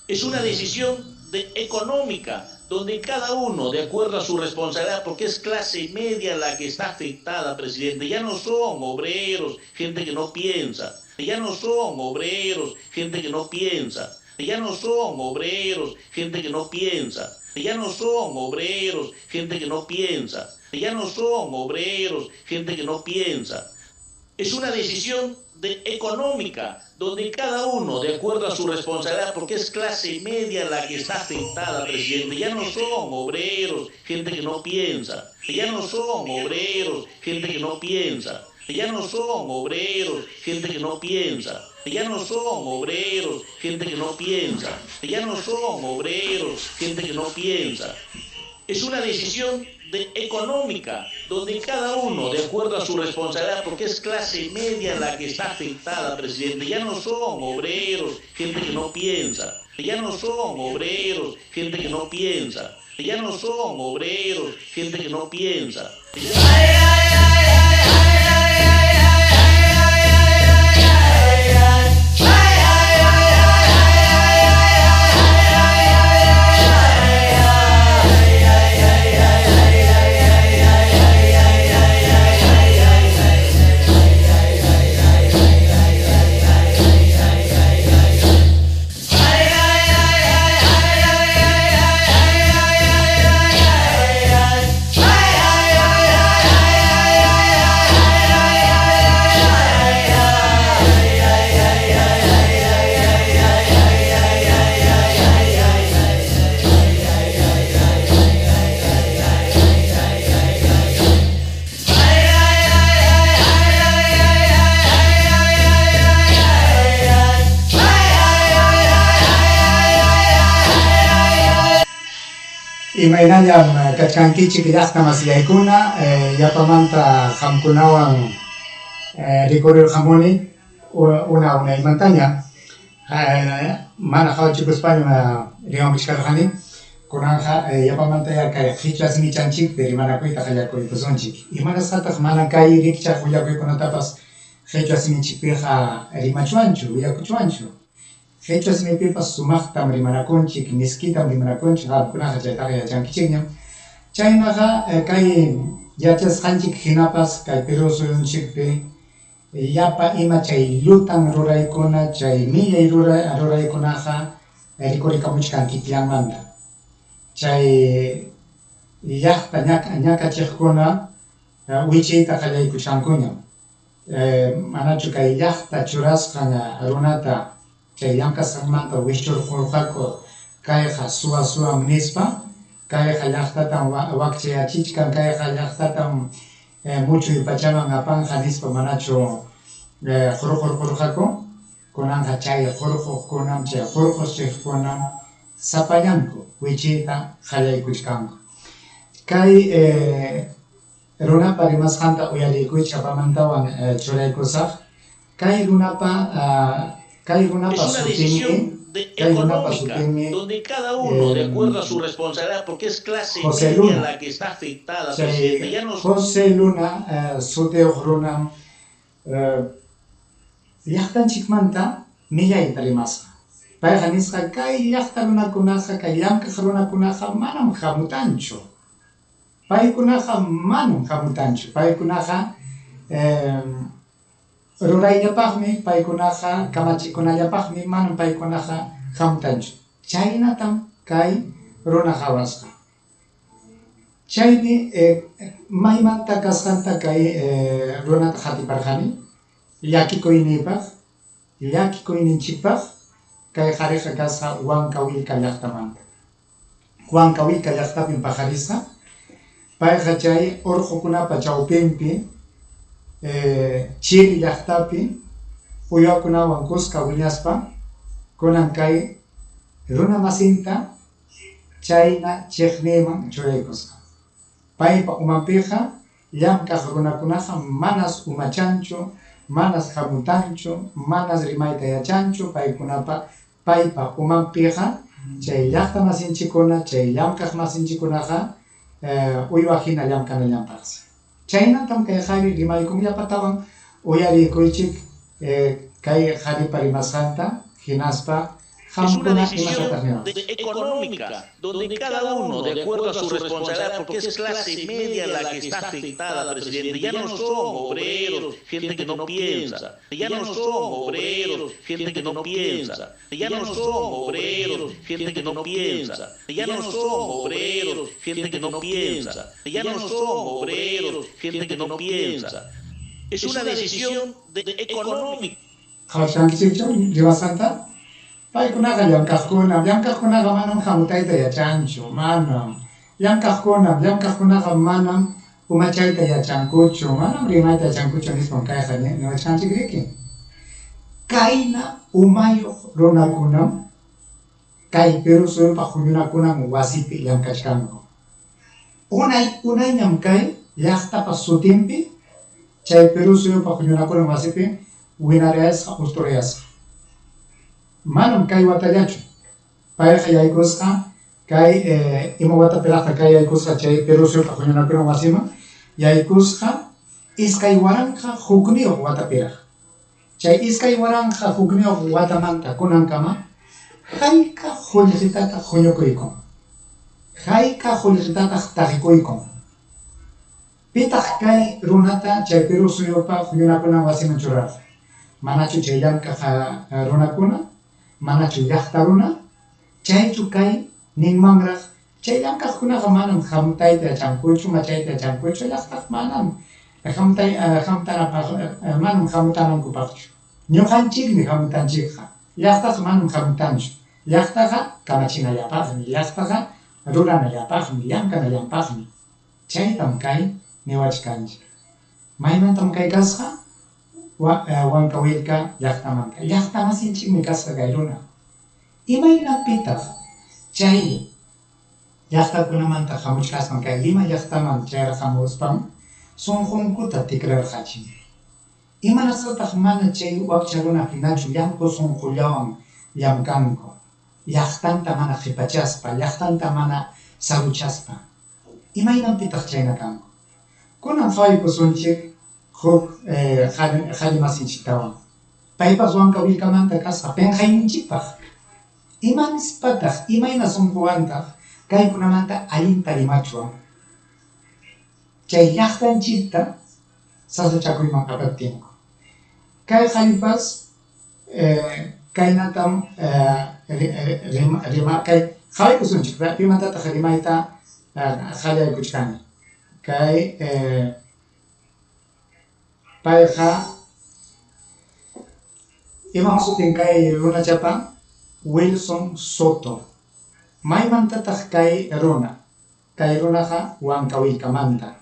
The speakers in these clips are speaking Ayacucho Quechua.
Es una decisión económica, donde cada uno, de acuerdo a su responsabilidad, porque es clase media la que está afectada, presidente, ya no son obreros, gente que no piensa, ya no son obreros, gente que no piensa, ya no son obreros, gente que no piensa, ya no son obreros, gente que no piensa, ya no son obreros, gente que no piensa. Es una decisión económica, donde cada uno, de acuerdo a su responsabilidad, porque es clase media la que está afectada, presidente, ya no son obreros, gente que no piensa, ya no son obreros, gente que no piensa, ya no son obreros, gente que no piensa, ya no son obreros, gente que no piensa, ya no son obreros, gente que no piensa. Es una decisión económica, donde cada uno, de acuerdo a su responsabilidad, porque es clase media la que está afectada, presidente, ya no son obreros, gente que no piensa, ya no son obreros, gente que no piensa, ya no son obreros, gente que no piensa. Imaynallam kachkankichik llaqta masillaykuna, yapamanta qamkunawan rikurirqamuni una unaymantaña, mana qawachikuspaña rimamuchkarqani, kunanqa yapamantaya kay qhichwa simichanchikpi rimanakuyta qallarkuykusunchik. Imanasqataq mana kay rikchaq willakuykunatapas qhichwa siminchikpiqa rimachwanchu, willakuchwanchu? Qhichwa simipipas sumaqtam rimanakunchik, miskitam rimanakunchik, qamkunaqa chaytaqa yachankichikñam. Chaynaqa kay yachasqanchik hinapas kay Perú suyunchikpi llapa ima chay llutan ruraykuna, chay millay ruraykunaqa rikurikamuchkan kikillanmanta. Chay llaqta ñakachiqkuna wichiyta qallaykuchkankuñam. Manachu kay llaqta churasqan runata chay llamkasqanmanta wischurqurqaku, kayqa suwa suwam nispa, kayqa llaqtatam wakchayachichkan, kayqa llaqtatam muchuy pachaman apanqa nispa manachu hurqurqurqaku. Kunanqa chay hurquqkunam, chay hurquchiqkunam sapallanku wichiyta qallaykuchkanku. Kay runapa rimasqanta uyarikuychik, apamantawan churaykusaq. Kay runapa kay runapa Es una sutinmi, decisión kay runapa económica, sutinmi donde cada uno, de acuerdo a su responsabilidad, porque es clase José media Luna. la que está afectada, Chay presidente, ya no José Luna sutiyuq runam llaqtanchikmanta millayta rimasqa. Payqa nisqa kay llaqta runakunaqa, kay llamkaq runakunaqa manam hamutanchu. Paykunaqa manam hamutanchu. Paykunaqa rurayllapaqmi, paykunaqa kamachikunallapaqmi, manam paykunaqa hamutanchu. Chaynatam kay runa qhawasqa. Chaymi maymanta kasqanta kay runata qatiparqani, llakikuyniypaq, llakikuyninchikpaq, kay qhariqa kasqa Huancavelica llaqtamanta. Huancavelica llaqtapim paqarisqa, payqa chay urqukunapa chawpinpi, chiri llaqtapi uywakunawan kuska wiñaspa, kunan kay runa masinta chayna chiqniyman churaykusqa. Paypa umanpiqa llamkaq runakunaqa manas umachanchu, manas hamutanchu, manas rimayta yachanchu, paykunapa paypa umanpiqa chay llaqta masinchikkuna, chay llamkaq masinchikkunaqa uywa hina llamkanallanpaqsi. Chaynatam kay qhari rimaykunllapatawan uyarikuychik kay qharipa rimasqanta hinaspa Es una Qamkuna decisión imatataq niwaqchik? económica, donde cada uno, de acuerdo a su responsabilidad, porque es clase media la que está afectada, presidente, ya no son obreros, gente que no piensa, ya no son obreros, gente que no piensa, ya no son obreros, gente que no piensa, ya no son obreros, gente que no piensa, ya no son obreros, gente que no piensa. Es una decisión económica. Qhawachkankichikchu rimasqanta? Paykunaqa llamk'aqkunam, llamk'aqkunaqa manam hamutayta yachanchu, manam. Llamk'aqkunam, llamk'aqkunaqa manam umachayta yachankuchu, manam rimayta yachankuchu nispam kayqa niwachkanchik riki. Kayna umayuq runakunam kay Perú suyupaq huñunakunan wasipi llamk'achkanku. Unay unayñam kay llaqtapa sutinpi chay Perú suyupaq huñunakunan wasipi winarayasqa usturayasqa. Manam kay watallachu. Payqa yaykusqa kay ima watapiraqta kay yaykusqa chay Perú suyupaq huñunakunan wasiman yaykusqa 2001 watapiraq. Chay 2001 watamanta kunankama hayka qullqitataq huñukuykun, hayka qullqitataq taqikuykun. Pitaq kay runata chay Perú suyupaq huñunakunan wasiman churarqa? Manachu chay llamk'aq runakuna? Manachu llaqta runa? Chaychu kay ninmanraq chay llamk'aqkunaqa manam hamutayta yachankuchu, machayta yachankuchu, llaqtaq manam hamutay hamutanapaq manam hamutanankupaqchu. Ñuqanchikmi hamutanchikqa, llaqtaqa manam hamutanchu. Llaqtaqa kamachinallapaqmi, llaqtaqa ruranallapaqmi, llamk'anallanpaqmi. Chaytam kay niwachkanchik. Maymantam kay kasqa? Huancavelica llaqtamanta. Llaqtamasinchikmi kasqa kay runa. Imaynapitaq chay llaqtakunamanta hamuchkaspan kay Lima llaqtaman chayraq hamuspan sunqunkuta tikrarqachin? Imanasqataq mana chay wakcha runa hinachu llampu sunqullawan llamkanku, llaqtanta mana qhipachaspa, llaqtanta mana saruchaspa? Imaynanpitaq chayna kanku? Kunan qhawaykusunchik huk qhari masinchiktawan. Paypas Huancavilcamanta kasqa pinqayninchikpaq. Imanispataq, imayna sunquwantaq kaykunamanta allinta rimachwan? Chay llaqtanchikta sasachakuyman apaptinku. Kay qharipas kaynatam rima kay qhawaykusunchik pimantataq rimayta qallaykuchkani. Kay payqa imam sutin kay runachapa? Wilson Soto. Maymantataq kay runa? Kay runaqa Huancavilcamanta.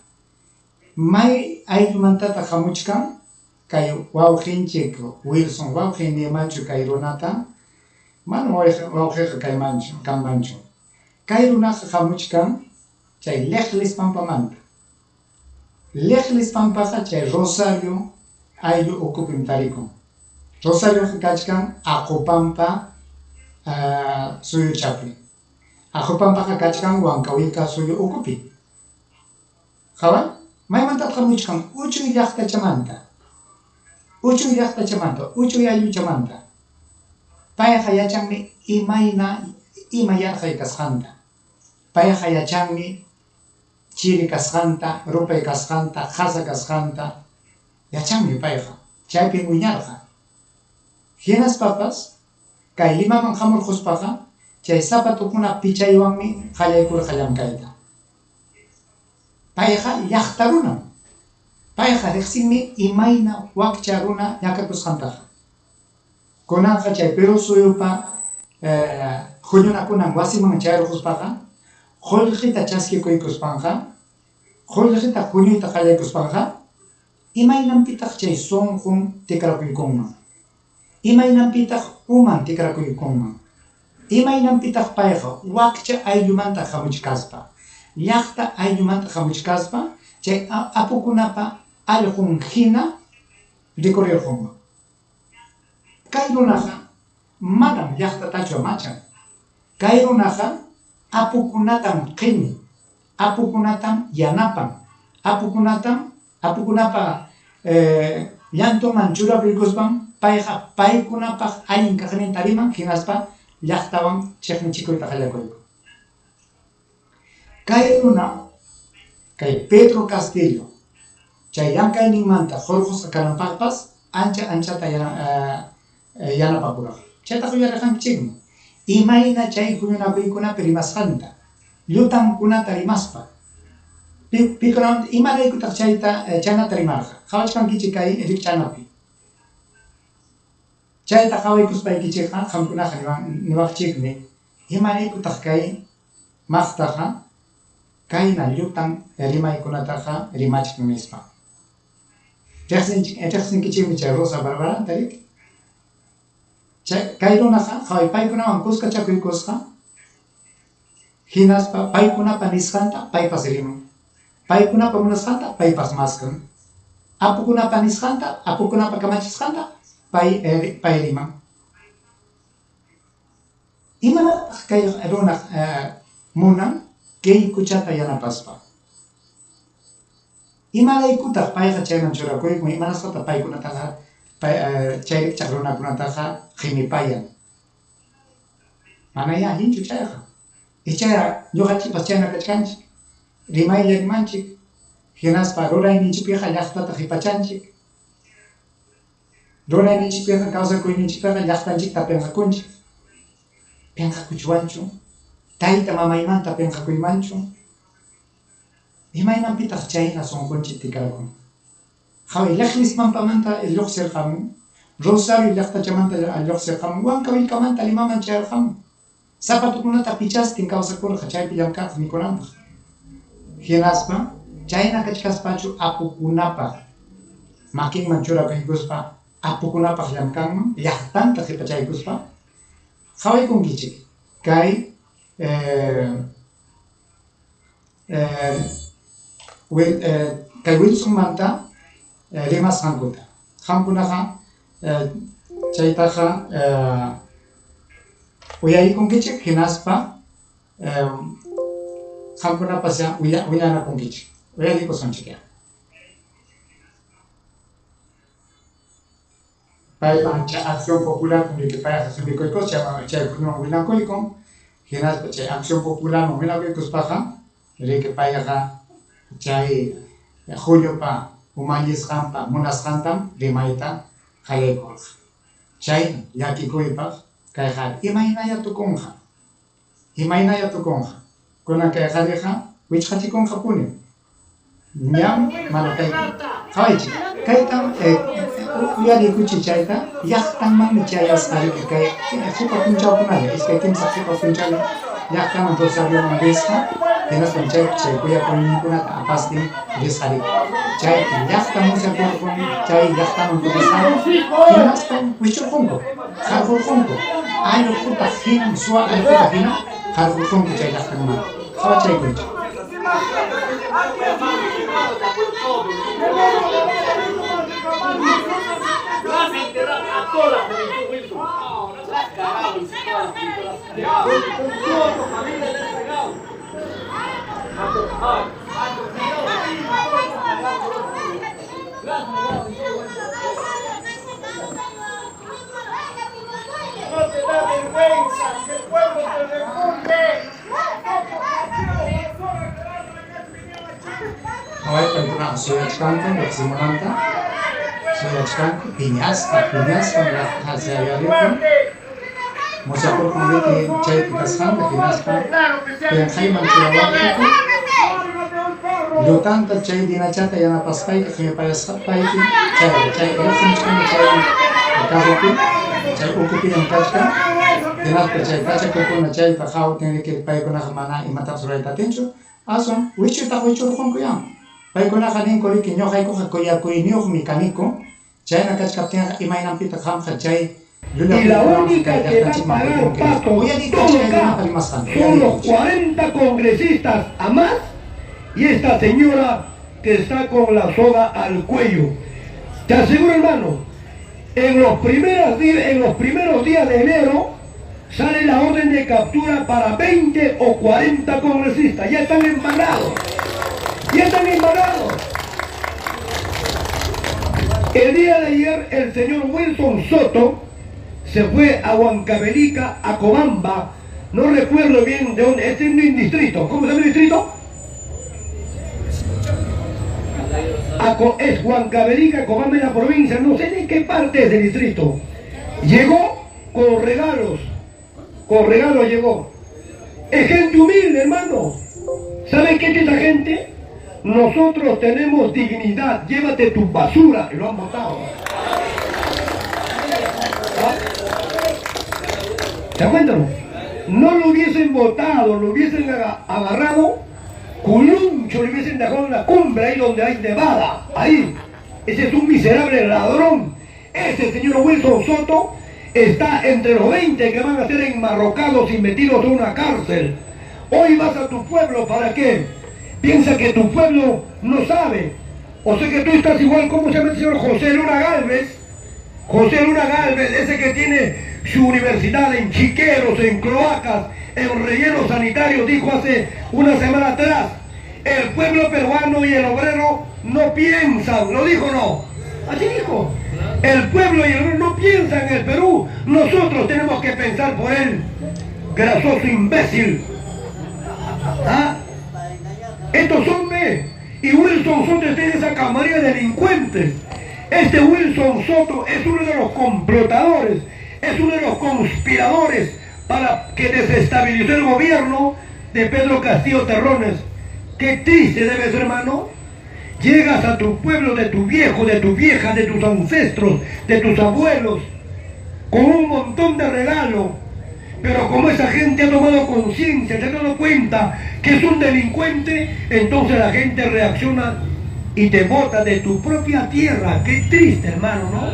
May ayllumantataq hamuchkan? Kay wawqinchik Wilson, wawqin nimanchu kay runata? Manam wawqiqa kaymanchu, kanmanchu. Kay runaqa hamuchkan chay Liqlis Pampamanta. Liqlis Pampaqa chay Rosario ayllu ukupim tarikun. Rosarioqa kachkan Aqupampa suyuchapi. Aqupampaqa kachkan Huancavilca suyu ukupi. Qhaway, maymantataq hamuchkan? Uchuy llaqtachamanta. Uchuy llaqtachamanta, uchuy aylluchamanta. Payqa yachanmi imayna ima yarqay kasqanta. Payqa yachanmi chiri kasqanta, rupay kasqanta, qasa kasqanta. Yachanmi payqa, chaypim wiñarqa. Hinaspapas kay Limaman hamurquspaqa chay zapatukuna pichaywanmi qallaykurqa llamk'ayta. Payqa llaqta runam. Payqa riqsinmi imayna wakcha runa ñakakusqantaqa. Kunanqa chay Perú suyupa huñunakunan wasiman chayarquspaqa qullqita chaskikuykuspanqa, qullqita huñuyta qallaykuspanqa, imaynanpitaq chay sunqun tikrakuykunman? Imaynanpitaq uman tikrakuykunman? Imaynanpitaq payqa wakcha ayllumanta hamuchkaspa, llaqta ayllumanta hamuchkaspa chay apukunapa allqun hina rikurirqunman? Kay runaqa manam llaqtatachu amachan. Kay runaqa apukunatam qimi, apukunatam yanapan, apukunatam apukunapa llantunman churapuykuspan payqa paykunapaq allin kaqninta riman hinaspa llaqtawan chiqnichikuyta qallakuyku. Kay runa, kay Pedro Castillo, chay llamk'ayninmanta hurqusqa kananpaqpas ancha anchata yanapakurqa. Chaytaqa uyarirqankichikmi, imayna chay huñunakuykunapi rimasqanta, llutankunata rimaspa. Pikunamanta, imaraykutaq chayta chaynata rimarqa? Qhawachkankichik kay rikch'anapi. Chayta qhawaykuspaykichikqa qamkunaqa niwaqchikmi, imaraykutaq kay maqtaqa kayna llutan rimaykunataqa rimachkan nispa. Riqsinkichikmi chay Rosa Barbaranta, riki? Chay kay runaqa qhaway paykunawan kuskachakuykusqa hinaspa paykunapa nisqanta paypas riman. Paykunapa munasqanta paypas maskan. Apukunapa nisqanta, apukunapa kamachisqanta pay riman. Imanataq kay runaq munan Kaykuchata yanapaspa? Imaraykutaq payqa chayman churakuykun? Imanasqataq paykunataqa chay rikchaq runakunataqa qimipayan? Manayá allinchu chayqa. Ichaqa ñuqanchikpas chayna kachkanchik. Rimaylla rimanchik, hinaspa rurayninchikpiqa llaqtata qipachanchik. Rurayninchikpiqa, kawsakuyninchikpiqa llaqtanchikta pinqakunchik. Pinqakuchwanchu? Tayta mamaymanta pinqakuymanchu? Imaynanpitaq chayna sunqunchik tikrakun? Qhaway, Liqlis pampamanta lluqsirqamun, Rosario llaqtachamanta lluqsirqamun, Huancavilcamanta Limaman chayarqamun. Zapatukunata pichastin kawsakurqa chaypi llamk'arqa mikunanpaq. Hinaspa chayna kachkaspachu apukunapaq makinman churakuykuspa apukunapaq llamkanman llaqtanta qhipachaykuspa? Qhawaykunkichik kay kay Wilsonmanta rimasqankuta. Qamkunaqa chaytaqa uyarikunkichik hinaspa qamkunapas willanakunkichik. Uyarikusunchik ya. Paypa ancha Acción Popular riki payqa qimikuykus chay huñuwan willanakuykun hinaspa chay Acción Popularwan wilakuykuspaqa riki payqa chay huñupa umallisqanpa munasqantam rimayta qallaykurqa. Chayna llakikuypaq kay qhari imaynaya tukunqa, imaynaya tukunqa. Kunan kay qhariqa wichqachikunqapunim. Ñam mana kay qhawaychik kaytam uyariykuchik chayta llaqtanmanmi chayasqa riki kay qhipa punchawkunalla iskay kimsa qhipa punchawlla llaqtaman Rosarioman risqa hinaspam chaypi chay kuyakuyninkunata apastin risqa riki chaypi llaqta musyakurqun chay llaqtaman kutisqanku hinaspam wichurqunku qarqurqunku allquta hinam suwa allquta hinam qarqurqunku chay llaqtanmanta. Qhawachaykuychik. No te da vergüenza que el pueblo te repugne. Qhaway paykunaqa suyachkanku riqsimunanta, suyachkanku piñasqa, piñasqam llaqta musyakurqun riki chaypi kasqanta hinaspa pinqayman churawarqaku llutanta chay dinachata yanapaspayki qimipayasqapayki chay chay riqsimuchkani chay carropi chay ukupillam kachkan hinaspa chay kachakukuna chayta qhawaptin riki paykunaqa mana imatapas rurayta atinchu aswan wichuytaq wichurqunku ya. Paykunaqa ninku riki ñuqaykuqa kuyakuyniyuqmi kaniku chayna kachkaptinqa imaynanpitaq qamqa chay Y la única que va a pagar pato todo acá son los 40 congresistas a más y esta señora que está con la soga al cuello. Te aseguro, hermano, en los primeros días de enero sale la orden de captura para 20 o 40 congresistas. Ya están embargados. Ya están embargados. El día de ayer el señor Wilson Soto Se fue a Huancavelica, a Cobamba, no recuerdo bien de dónde, este es un distrito, ¿cómo se llama el distrito? Es Huancavelica, Cobamba en la provincia, no sé de qué parte es el distrito. Llegó con regalos, con regalos llegó. Es gente humilde, hermano. ¿Saben qué es esa gente? Nosotros tenemos dignidad, llévate tu basura. Y lo han botado. ¿Ah? ¿Se acuerdan? No lo hubiesen botado, lo hubiesen agarrado, culuncho, lo hubiesen dejado en la cumbre, ahí donde hay nevada, ahí. Ese es un miserable ladrón. Ese señor Wilson Soto está entre los 20 que van a ser enmarrocados y metidos en una cárcel. Hoy vas a tu pueblo, ¿para qué? Piensa que tu pueblo no sabe. O sea que tú estás igual, ¿cómo se llama el señor José Luna Gálvez? José Luna Gálvez, ese que tiene su universidad en chiqueros, en cloacas, en relleno sanitario, dijo hace una semana atrás, el pueblo peruano y el obrero no piensan, ¿lo dijo o no? Así dijo. El pueblo y el obrero no piensan en el Perú, nosotros tenemos que pensar por él. Grasoso imbécil. ¿Ah? Estos hombres, y Wilson Soto está en esa camarilla de delincuentes. Este Wilson Soto es uno de los complotadores, es uno de los conspiradores para que desestabilizó el gobierno de Pedro Castillo Terrones. Qué triste debe ser, hermano. Llegas a tu pueblo de tu viejo, de tu vieja, de tus ancestros, de tus abuelos, con un montón de regalos. Pero como esa gente ha tomado conciencia, se ha dado cuenta que es un delincuente, entonces la gente reacciona y te bota de tu propia tierra. Qué triste, hermano, ¿no?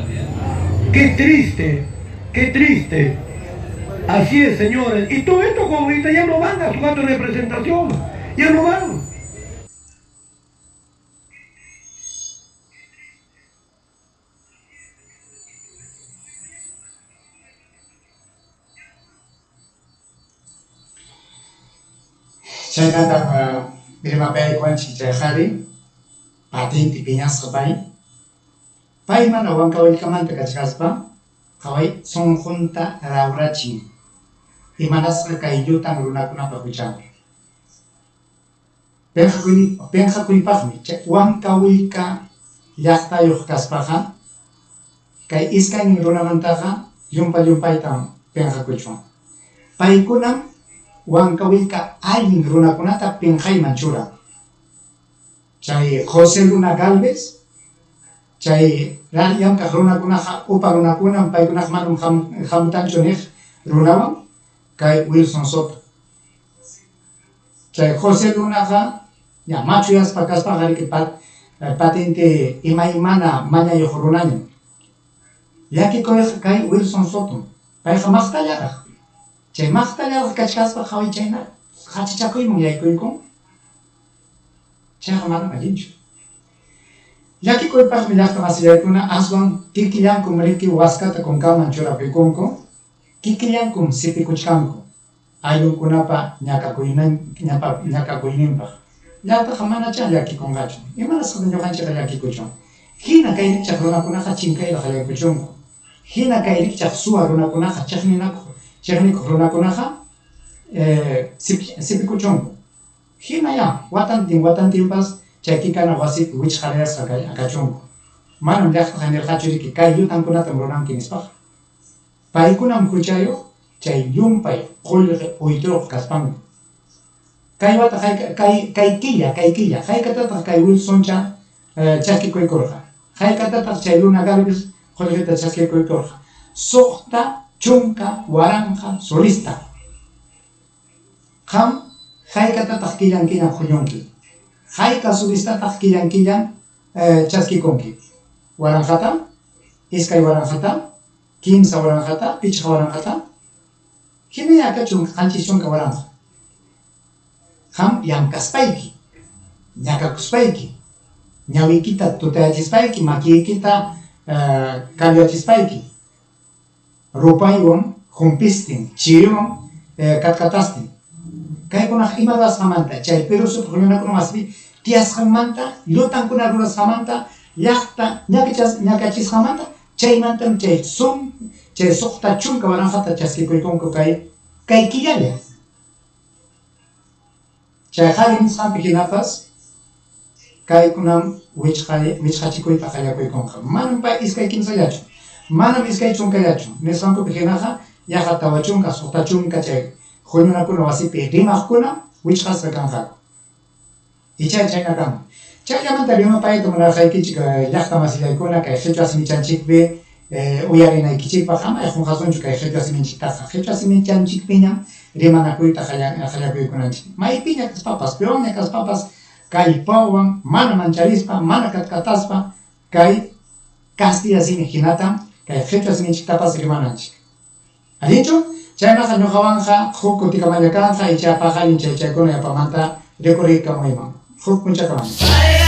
Qué triste, qué triste. Así es, señores. Y todo esto con ahorita ya no van a su acto de representación, ya no van. Chaynatam rimapayaykuwanchik chay qhari patente piñasqa pay. Pay mana Huancavelikamanta kachkaspa qhaway sunqunta rawrachin. Imanasqa kay llutan runakunapa huchanqa. Pinqakuypaqmi Huancavelica llaqtayuq kaspaqa kay iskaynin runamantaqa llumpa llumpaytam pinqakuchwan. Paykunam Huancavelica allin runakunata pinqayman churan. Chay José Luna Gálvez, chay llamkaq runakunaqa upa runakunam paykunaqa manam hamutanchu niq runawan kay Wilson Soto. Chay José Lunaqa ña machuyaspa kaspaqa riki patente imaymana mañayuq runañam. Llakikuyqa kay Wilson Soto, payqa maqtallaraq. Chay maqtallaraq kachkaspa qhaway chayna hachichakuyman yaykuykun. Chayqa manam allinchu. Llakikuypaqmi llaqta masillaykuna aswan kikillankum riki waskata kunkaman churapuykunku, kikillankum sipikuchkanku ayllunkunapa ñakakuyninpaq. Llaqtaqa manachá llakikunqachu. Imanasqataq ñuqanchikqa llakikuchun? Hina kay rikchaq runakunaqa chinkayta qallaykuchunku. Hina kay rikchaq suwa runakunaqa chiqnikuq runakunaqa sipikuchunku. Hina ya watantin watantinpas chay kikana wasipi wichqarayasqa kachunku. Manam llaqtaqa nirqachu riki kay llutankunatam ruranki nispaqa. Paykunam huchayuq chay llumpay qullqi uyturuq kaspanku. Kay wata kay killa haykatataq kay Wilsoncha chaskikuykurqa. Haykatataq chay Luna Gálvez qullqita chaskikuykurqa. 60,000 solista. Qam haykatataq killan killan huñunki. Hayka solistataq killan killan chaskikunki. Waranqata, 2 waranqata, 3 waranqata, 5 waranqata. Hinalla kachun 70,000. Qam llamkaspayki, ñakakuspayki, ñawiykita tutayachispayki, makiykita kalluachispayki, rupaywan humpistin, chiriwan katkatastin. Kaykunaqa ima rurasqanmanta, chay Perú suyupi huñunakuna wasipi tiyasqanmanta, llutankuna rurasqanmanta, llaqta ñakachisqanmanta, chaymantam chay Chay 60 waranqata chaskikuykunku kay kay killalla. Chay qari nisqanpi hinapas kaykunam wichqay wichqachikuyta qallakuykunqa. Manam pay iskay kimsallachu, manam iskay chunkallachu nisqankupi hinaqa yaqa 40, 60 chay huñunakuna wasipi rimaqkuna wichqasqa kanqaku. Icha chayna kanman. Chayllamanta rimapayta munarqaykichik llaqta masillaykuna kay qhichwa simichanchikpi uyarinaykichikpaq, amay qunqasunchu kay qhichwa siminchiktaqa. Qhichwa simichanchikpiñam rimanakuyta qallakuykunanchik. Maypiña kaspapas, piwanña kaspapas kallpawan, mana mancharispa, mana katkataspa kay kastilla simi hinatam kay qhichwa siminchiktapas rimananchik. Allinchu? Chaynaqa ñuqawanqa huk kutikamalla kanqa icha paqarin chay chaykuna yapamanta rikuriykamuyman. Huk punchakamaña.